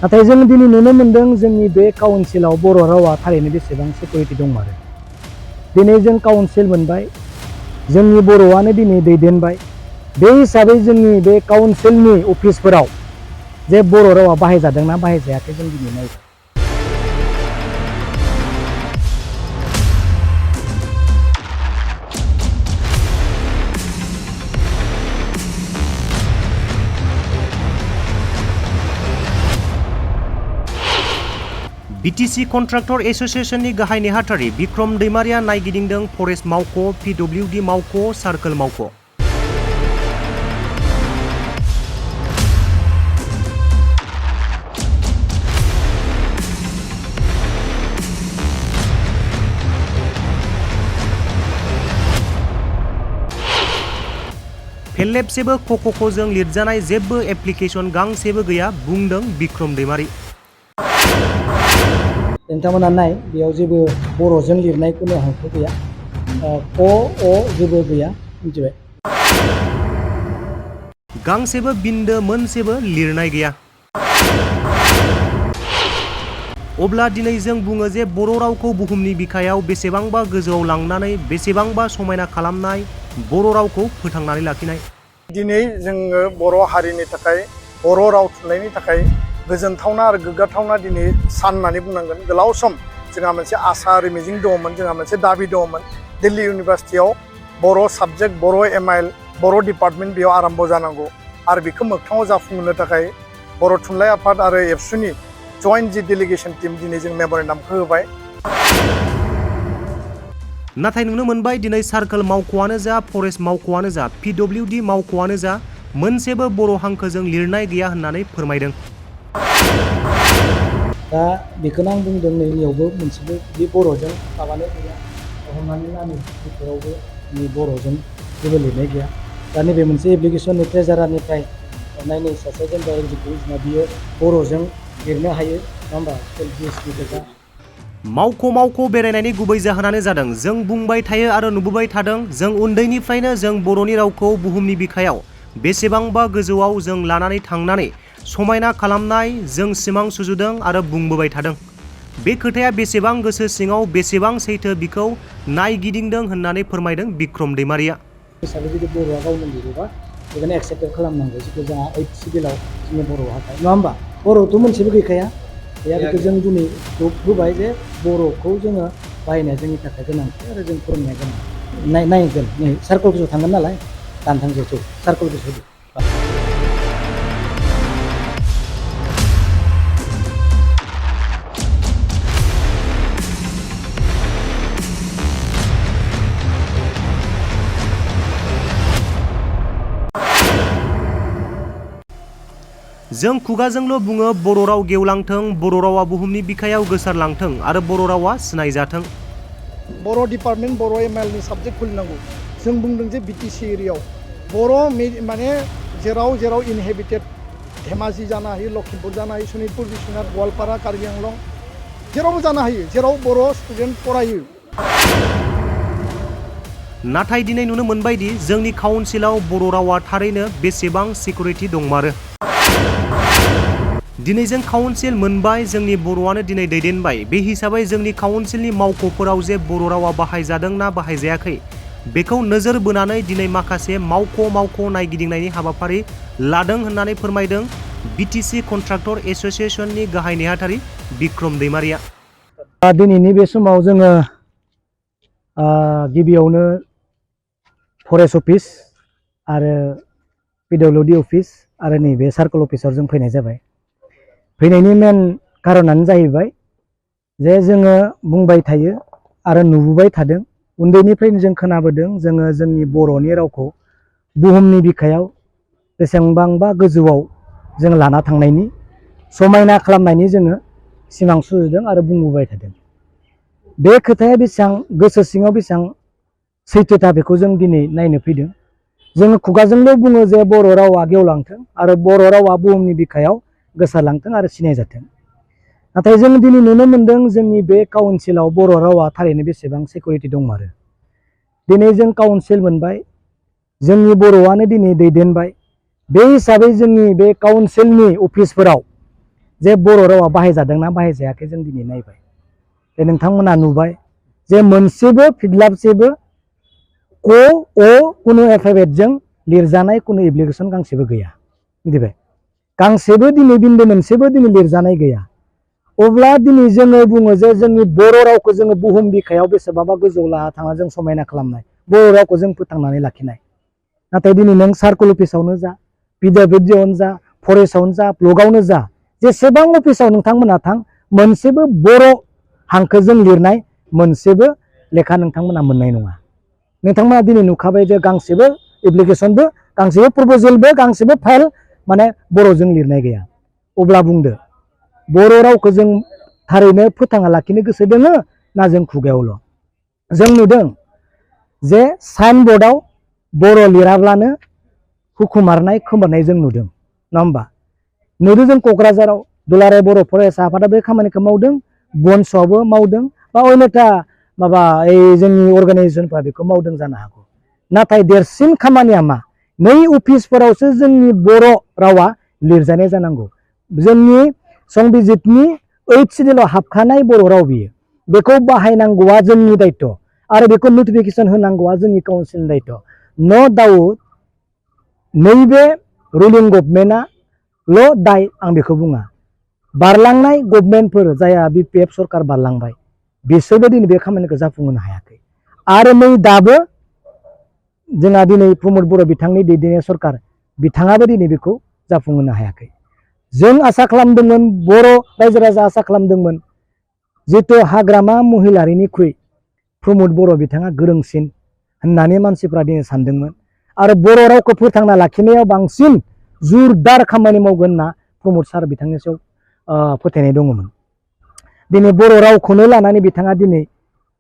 नाथाय जों दिनै नुनो मोनदों जोंनि बे काउन्सिलाव बर' रावा थारैनो बेसेबां सिकिउरिटि दंमारो। दिनै जों काउन्सिल मोनबाय, जोंनि बर'आनो दिनै दैदेनबाय। बे हिसाबै जोंनि बे काउन्सिलनि अफिसफोराव जे बर' रावा बाहायजादोंना बाहायजायाखै जों दिनै नायबाय। बीटीसी कन्ट्राक्टर एस'सिएशननि गाहाय नेहाथारि बिक्रम दैमारिया नायगिदिंदों फरेस्ट मावख', पिडब्लिउडि मावख', सार्कोल मावख'। फेरलेबसेबो ख'ख'ख'जों लिरजानाय जेबो एप्लिकेशन गांसेबो गैया बुंदों बिक्रम दैमारि। नोंथांमोना नाय बेयाव जेबो बर'जों लिरनाय कुनु हांखो गैया, क अ जेबो गैया, मिथिबाय? गांसेबो बिन्दो मोनसेबो लिरनाय गैया। अब्ला दिनै जों बुङो जे बर' रावखौ बुहुमनि बिखायाव बेसेबांबा गोजौआव लांनानै बेसेबांबा समायना खालामनाय, बर' रावखौ फोथांनानै लाखिनाय। दिनै जोङो बर' हारिनि थाखाय, बर' राव थुनलाइनि थाखाय गोजोनथावना आरो गोग्गाथावना दिनै सान होननानै बुंनांगोन। गोलाव सम जोंहा मोनसे आसा आरो मिजिं दङमोन, जोंहा मोनसे दाबि दङमोन। दिल्ली इउनिभारसिटियाव बर' साबजेक्ट, बर' एमआइएल, बर' डिपार्टमेन्ट बेयाव आराम्भ जानांगौ आरो बेखौ मोगथाङाव जाफुंहोनो थाखाय बर' थुनलाइ आफाद आरो एबसुनि जइन्ट जि डेलिगेसन टीम दिनै जों मेम'रेन्डामखौ होबाय। नाथाय नुनो मोनबाय दिनै सार्कोल मावख'आनो जा, फरेस्ट मावख'आनो जा, पिडब्लिउडि मावख'आनो जा, मोनसेबो बर' हांखोजों लिरनाय गैया होननानै फोरमायदों। दा बेखौनो आं बुंदों, नैयावबो मोनसेबो बे बर'जों माबानाय गैया, हमनानै ला बेफोरावबो बर'जों जेबो लिरनाय गैया। दा नैबे मोनसे एप्लिकेसननि ट्रेजारारनिफ्राय नायनाय सासे जेनेबा एग्जिकिउटिभआ बियो बर'जों लिरनो हायो, नङा होमबा? बिएसनि खोथा। मावख' बेरायनायनि गुबै जाहोनानो जादों जों बुंबाय थायो आरो नुबोबाय थादों, जों उन्दैनिफ्रायनो जों बर'नि रावखौ बुहुमनि बिखायाव बेसेबांबा गोजौआव जों लानानै थांनानै समायना खालामनाय जों सिमां सुजुदों आरो बुंबोबाय थादों। बे खोथाया बेसेबां गोसो सिङाव बेसेबां सैथो बिखौ नायगिदिंदों होननानै फोरमायदों बिक्रम दैमारिया। हिसाबै जुदि बर'आ गावनो लिरोबा बेखौनो एक्सेप्ट खालामनांगौ, जिथु जोंहा 8 सिडिउलाव जोंनि बर'आ थायो, नङा होमबा? बर'थ' मोनसेबो गैखाया। बेखौ जों दिनै होबाय जे बर'खौ जोङो बाहायनाया जोंनि थाखाय गोनांथि आरो जों फोरोंनाया गोनां। नायगोन नै सार्कोल अफिसाव थांगोन नालाय, दानथांजों सार्कोल अफिसाव होदो। जों खुगाजोंल' बुङो बर' राव गेवलांथों, बर' रावा बुहुमनि बिखायाव गोसारलांथों आरो बर' रावा सिनायजाथों। बर' डिपार्टमेन्ट, बर' एमआइएलनि साबजेक्ट खुलिनांगौ। जों बुंदों जे बिटिसि एरियायाव बर' माने जेराव इनहेबिटेड, धेमाजि जानो हायो, लखिमपुर जानो हायो, सनितपुर, बिश्वनाथ, गवालपारा, कार्बि आंलं, जेरावबो जानो हायो, जेराव बर' स्टुडेन्ट फरायो। नाथाय दिनै नुनो मोनबायदि जोंनि काउन्सिलाव बर' रावा थारैनो बेसेबां सिकिउरिटि दंमारो। दिनै जों काउन्सिल मोनबाय, जोंनि बर'आनो दिनै दैदेनबाय। बे हिसाबै जोंनि काउन्सिलनि मावख'फोराव जे बर' रावा बाहायजादोंना बाहायजायाखै बेखौ नोजोर बोनानै दिनै माखासे मावख' नायगिदिंनायनि हाबाफारि लादों होननानै फोरमायदों बीटीसी कन्ट्राक्टर एस'सिएशननि गाहाय नेहाथारि बिक्रम दैमारिया। दिनैनि बे समाव जोङो गिबियावनो फरेस्ट अफिस आरो पिडब्लिउडि अफिस आरो नैबे सार्कोल अफिसाव जों फैनाय जाबाय। फैनायनि मेन कारनानो जाहैबाय जे जोङो बुंबाय थायो आरो नुबोबाय थादों, उन्दैनिफ्रायनो जों खोनाबोदों, जोङो जोंनि बर'नि रावखौ बुहुमनि बिखायाव बेसेबांबा गोजौआव जों लाना थांनायनि, समायना खालामनायनि जोङो सिमां सुजुदों आरो बुंबोबाय थादों। बे खोथाया बेसेबां गोसो सिङाव बेसेबां सैथोथा बेखौ जों दिनै नायनो फैदों। जोङो खुगाजोंल' बुङो जे बर' रावा गेवलांथों आरो बर' रावा बुहुमनि बिखायाव गोसारलांथों आरो सिनायजाथों। नाथाय जों दिनै नुनो मोनदों जोंनि बे काउन्सिलाव बर' रावा थारैनो बेसेबां सिकिउरिटि दंमारो। दिनै जों काउन्सिल मोनबाय, जोंनि बर'आनो दिनै दैदेनबाय। बे हिसाबै जोंनि बे काउन्सिलनि अफिसफोराव जे बर' रावा बाहायजादोंना बाहायजायाखै जों दिनै नायबाय जे नोंथांमोना नुबाय जे मोनसेबो फिडलाबसेबो क अ कुनु एलफाबेटजों लिरजानाय कुनु एप्लिकेसन गांसेबो गैया मिथिबाय गांसेबो दिनै बिन्दो मोनसेबो दिनै लिरजानाय गैया अब्ला दिनै जोङो बुङो जे जोंनि बर' रावखौ जोङो बुहुम बिखायाव बेसेबांबा गोजौ लाना थांना जों समायना खालामनाय बर' रावखौ जों फोथांनानै लाखिनाय नाथाय दिनै नों सार्कोल अफिसावनो जा पिडब्लिउडियावनो जा फरेस्टआवनो जा ब्लकआवनो जा जेसेबां अफिसाव नोंथांमोना थां मोनसेबो बर' हांखोजों लिरनाय मोनसेबो लेखा नोंथांमोना मोननाय नङा नोंथांमोना दिनै नुखाबाय जे गांसेबो एप्लिकेसनबो गांसेबो प्रप'जेलबो गांसेबो फाइल माने बर'जों लिरनाय गैया अब्ला बुंदो बर' रावखौ जों थारैनो फोथांना लाखिनो गोसो दोङो ना जों खुगायावल' जों नुदों जे साइन बर्डआव बर' लिराब्लानो हुखुमारनाय खोमोरनाय जों नुदों नङा होमबा नुदों जों क'क्राझाराव दुलाराय बर' फरायसा आफादा बे खामानिखौ मावदों बनसआवबो मावदों बा अन्यथा माबा जोंनि अर्गानाइजेसनफ्रा बेखौ मावदों जानो हागौ नाथाय देरसिन खामानिया मा नै अफिसफोरावसो जोंनि बर' रावा लिरजानाय जानांगौ जोंनि संबिजितनि 8 सिडिउलाव हाबखानाय बर' राव बियो बेखौ बाहायनांगौआ जोंनि दायित्व आरो बेखौ नटिफिकेसन होनांगौआ जोंनि काउन्सिलनि दायित्व न' डाउट नैबे रुलिं गभर्नमेन्टआल' दाय आं बेखौ बुङा बारलांनाय गभर्नमेन्टफोर जायहा बिपिएफ सरकार बारलांबाय बिसोरबो दिनै बे खामानिखौ जाफुंहोनो हायाखै आरो नै दाबो जोंहा दिनै प्रमद बर' बिथांनि दैदेननाय सरकार बिथाङाबो दिनै बेखौ जाफुंहोनो हायाखै जों आसा खालामदोंमोन बर' रायजो राजा आसा खालामदोंमोन जितु हाग्रामा महिलारिनिख्रुइ प्रमद बर' बिथाङा गोरोंसिन होननानै मानसिफ्रा दिनै सानदोंमोन आरो बर' रावखौ फोथांना लाखिनायाव बांसिन जुरदार खामानि मावगोन होनना प्रमद सार बिथांनि सायाव फोथायनाय दङमोन दिनै बर' रावखौनो लानानै बिथाङा दिनै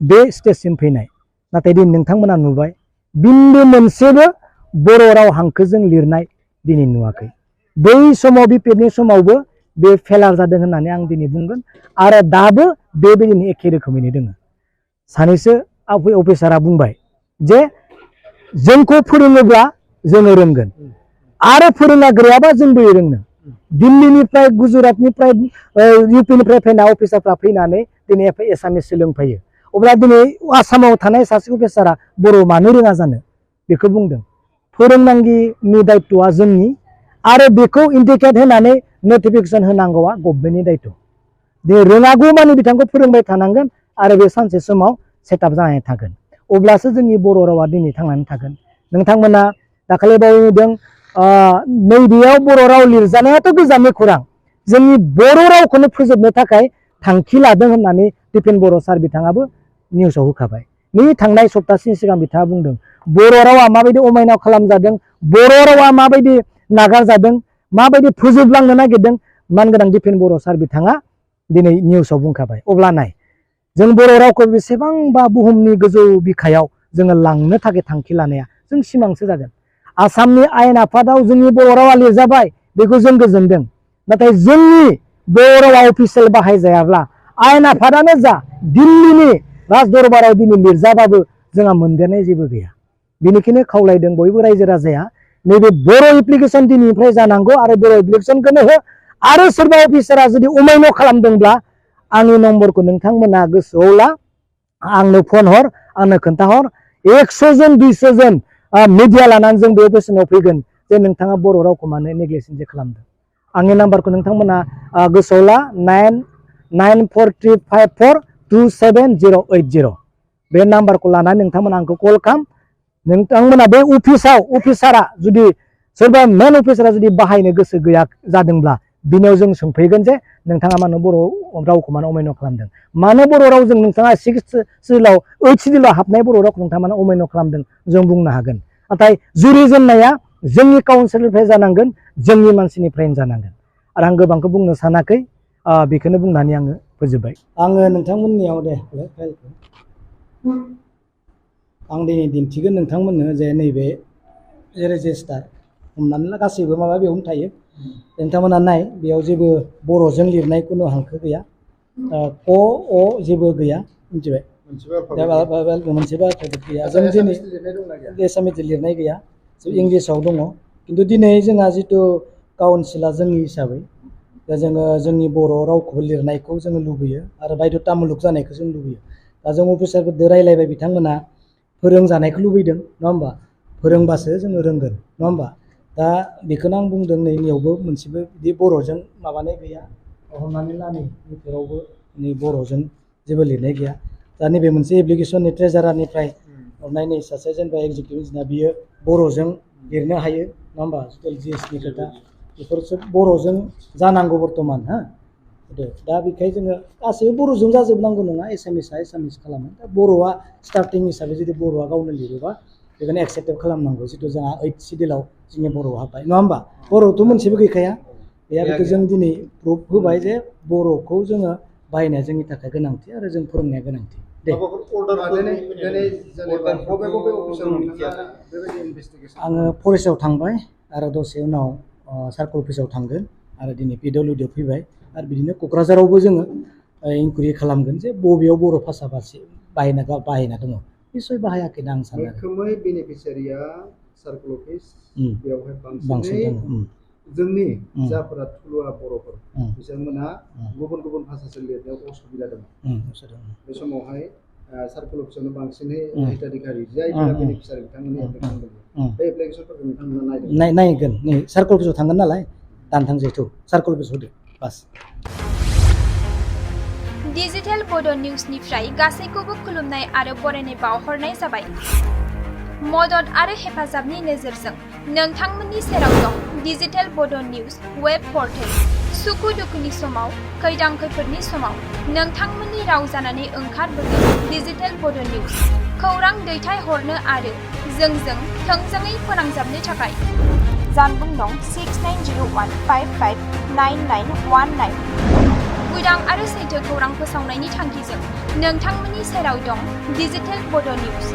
बे स्टेजसिम फैनाय नाथाय दिनै नोंथांमोना नुबाय बिन्दो मोनसेबो बर' राव हांखोजों लिरनाय दिनै नुवाखै बै समाव बिपिएफनि समावबो बे फेलार जादों होननानै आं दिनै बुंगोन आरो दाबो बेबायदिनो एखे रोखोमैनो दोङो सानैसो अफिसारा बुंबाय जे जोंखौ फोरोङोब्ला जोङो रोंगोन आरो फोरोंना गैयाबा जोंबो रोंनो दिल्लीनिफ्राय गुजरातनिफ्राय इउपिनिफ्राय फैनाय अफिसारफ्रा फैनानै दिनै एसामिस सोलोंफैयो अब्ला दिनै आसामाव थानाय सासे अफिसारा बर' मानो रोङा जानो बेखौ बुंदों फोरोंनांगिनि दायित्वआ जोंनि आरो बेखौ इन्डिकेट होनानै नटिफिकेसन होनांगौआ गभर्नमेन्टनि दायित्व दिनै रोङागौ मानि बिथांखौ फोरोंबाय थानांगोन आरो बे सानसे समाव सेटआप जानानै थागोन अब्लासो जोंनि बर' रावा दिनै थांनानै थागोन नोंथांमोना दाखालि बावै नुदों नैबेयाव बर' राव लिरजानायाथ' गोजाननि खौरां जोंनि बर' रावखौनो फोजोबनो थाखाय थांखि लादों होननानै दिपेन बर' सार बिथाङाबो निउसाव होखाबाय नै थांनाय सप्ताहनि सिगां बिथाङा बुंदों बर' रावा माबायदि अमायनाव खालामजादों बर' रावा माबायदि नागारजादों माबायदि फोजोबलांनो नागिरदों मानगोनां दिपेन बर' सार बिथाङा दिनै निउसाव बुंखाबाय अब्ला नाय जों बर' रावखौ बेसेबांबा बुहुमनि गोजौ बिखायाव जोङो लांनो थाखाय थांखि लानाया जों सिमांसो जागोन आसामनि आयेन आफादाव जोंनि बर' रावा लिरजाबाय बेखौ जों गोजोनदों नाथाय जोंनि बर' रावा अफिसियेल बाहायजायाब्ला आयेन आफादानो जा दिल्लीनि राजदरबाराव दिनै लिरजाबाबो जोंहा मोनदेरनाय जेबो गैया बेनिखायनो खावलायदों बयबो रायजो राजाया नैबे बर' एप्लिकेसन दिनैनिफ्राय जानांगौ आरो बर' एप्लिकेसनखौनो हो आरो सोरबा अफिसारा जुदि अमायन' खालामदोंब्ला आंनि नम्बरखौ नोंथांमोना गोसोआव ला आंनो फन हर आंनो खोन्थाहर 100 जन 200 जन मिडिया लानानै जों बे बोसोनाव फैगोन जे नोंथाङा बर' रावखौ मानो नेग्लेक्ट खालामदों आंनि नाम्बारखौ नोंथांमोना गोसोआव ला 9943542780 बे नाम्बारखौ लानानै नोंथांमोना आंखौ कल खालाम नोंथांमोना बे अफिसारा जुदि सोरबा मेन अफिसारा जुदि बाहायनो गोसो गैया जादोंब्ला बिनियाव जों सोंफैगोन जे नोंथाङा मानो बर' रावखौ मानो अमायन' खालामदों मानो बर' रावजों नोंथाङा 6 सिडिउलाव 8 सिडिउलाव हाबनाय बर' रावखौ नोंथाङा मानो अमायन' खालामदों जों बुंनो हागोन नाथाय जुरिजेननाया जोंनि काउन्सिलनिफ्राय जानांगोन जोंनि मानसिनिफ्रायनो जानांगोन आरो आं गोबांखौ बुंनो सानाखै बेखौनो बुंनानै आङो फोजोबबाय आङो नोंथांमोननियाव दे फाइलखौ आं दिनै दिन्थिगोन नोंथांमोननो जे नैबे रेजिस्टार हमनानै ला गासैबो माबा बेयावनो थायो नोंथांमोना नाय बेयाव जेबो बर'जों लिरनाय खुनु हांखो गैया क अ जेबो गैया मिथिबाय मोनसेबो आल्फाबेट गैया जों दिनै एसामिस लिरनाय गैया इंलिसाव दङ खिन्थु दिनै जोंहा जिथु काउन्सिला जोंनि हिसाबै दा जोङो जोंनि बर' रावखौ लिरनायखौ जोङो लुबैयो आरो बायध'तामुलक जानायखौ जों लुबैयो दा जों अफिसारफोरजों रायलायबाय बिथांमोना फोरोंजानायखौ लुबैदों नङा होमबा फोरोंबासो जोङो रोंगोन नङा होमबा दा बेखौनो आं बुंदों नैनियावबो मोनसेबो बिदि बर'जों माबानाय गैया हमनानै ला नैफोरावबो नै बर'जों जेबो लिरनाय गैया दा नैबे मोनसे एप्लिकेसननि ट्रेजारारनिफ्राय हरनाय नै सासे जेनेबा एग्जिकिउटिभ इन्जिनियार बियो बर'जों लिरनो हायो नङा होमबा जिएसनि खोथा बेफोरसो बर'जों जानांगौ बर्थमान हा दा बेखायनो जोङो गासैबो बर'जों जाजोबनांगौ नङा एसामिसआ एसामिस खालामो दा बर'आ स्टार्टिं हिसाबै जुदि बर'आ गावनो लिरोबा बेखौनो एक्सेप्टेड खालामनांगौ जिथु जोंहा 8th सिडिउलाव जोंनि बर'आ हाबबाय नङा होमबा बर'थ' मोनसेबो गैखाया गैया बेखौ जों दिनै प्रुफ होबाय जे बर'खौ जोङो बाहायनाया जोंनि थाखाय गोनांथि आरो जों फोरोंनाया गोनांथि दे आङो फरेस्टआव थांबाय आरो दसे उनाव सार्कल अफिसाव थांगोन आरो दिनै पिडब्लिउडिआव फैबाय आरो बिदिनो क'क्राझारावबो जोङो इनकुवेरि खालामगोन जे बबेयाव बर' भाषा बाहायना दङ निस्सय बाहायाखै आं सानो रोखोमै बेनिफिसियारिया सार्कल अफिस बेवहाय बांसिन जोंनि जाफोरा थुलुवा बर'फोर बिथांमोना गुबुन गुबुन भाषाजों लिरनायाव असुबिदा दङ बे समावहाय सार्कल अफिसावनो बांसिनै हिताधिकारि जायफोरा बेनिफिसियारि बिथांमोननि एप्लिकेसन दङ बे एप्लिकेसनफोरखौ नोंथांमोना नायगोन नै सार्कल अफिसाव थांगोन नालाय दानथां जेथु सार्कल अफिसाव होदो बास डिजिटेल बड' निउसनिफ्राय गासैखौबो खुलुमनाय आरो बरायनाय बावहरनाय जाबाय मदद आरो हेफाजाबनि नोजोरजों नोंथांमोननि सेराव दं डिजिटेल बड' निउस वेब पर्टेल सुखु दुखुनि समाव खैदां खैफोदनि समाव नोंथांमोननि राव जानानै ओंखारबोगोन डिजिटेल बड' निउस खौरां दैथायहरनो आरो जोंजों थोंजोङै फोनांजाबनो थाखाय जानबुं दं 6901559919 उदां आरो सैथो खौरां फोसावनायनि थांखिजों नोंथांमोननि सेराव दं डिजिटेल बड' निउस